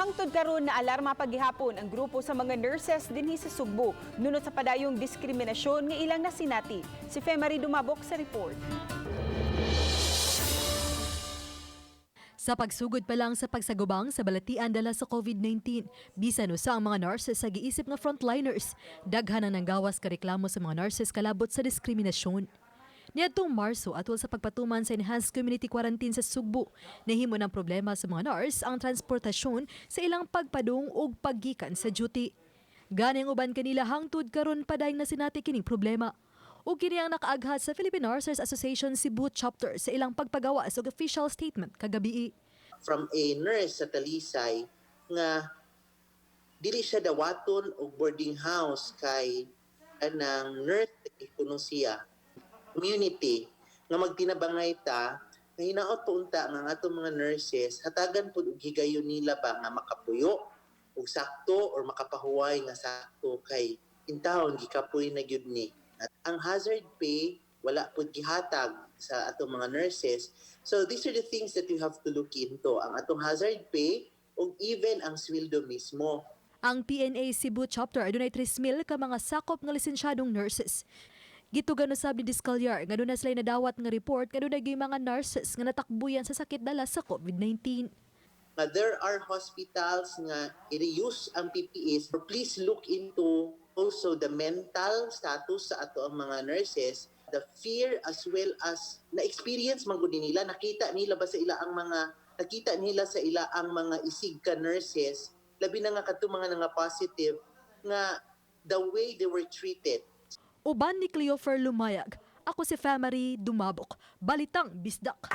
Hangtod karon na alarma paghihapon ang grupo sa mga nurses dinhi sa Sugbo nunot sa padayong diskriminasyon nga ilang nasinati. Si Femary Dumabok sa report. Sa pagsugod pa lang sa pagsagubang sa balatian dala sa COVID-19, bisan usa ang mga nurses sa giisip nga frontliners, daghan ang nanggawas ka reklamo sa mga nurses kalabot sa diskriminasyon. Niadtong Marso, atol sa pagpatuman sa enhanced community quarantine sa Sugbo, nahimo ng problema sa mga nurse ang transportasyon sa ilang pagpadung ug paggikan sa duty. Gani ang uban kanila hangtod karon padayong nasinati kining problema. Ug kini ang nakaaghat sa Philippine Nurses Association Cebu Chapter sa ilang pagpagawas og official statement kagabii. From a nurse sa Talisay nga dili siya dawaton og boarding house kay kanang nurse kuno siya community nga magtinabangay ta nga hinaot po unta nga ang atong mga nurses hatagan pud og higayon nila ba nga makapuyo og sakto or makapahuway nga sakto kay intawon gikapoy na gyud ni. Ang hazard pay wala pud gihatag sa atong mga nurses. So these are the things that you have to look into, ang atong hazard pay ug even ang sweldo mismo. Ang PNA Cebu Chapter adunay 3,000 ka mga sakop nga lisensyadong nurses. Gitugan usab ni Discaliar nga aduna sila nadawat nga report nga adunay gyud mga nurses nga natakbuyan sa sakit dala sa COVID-19. Nga there are hospitals nga i-reuse ang PPEs. Please look into also the mental status sa ato ang mga nurses, the fear as well as na-experience man gud nila, nakita nila sa ila ang mga isig ka nurses, labi na nga kadto mga nga positive, nga the way they were treated. Uban ni Cleofer Lumayag, ako si Famary Dumabok. Balitang Bisdak.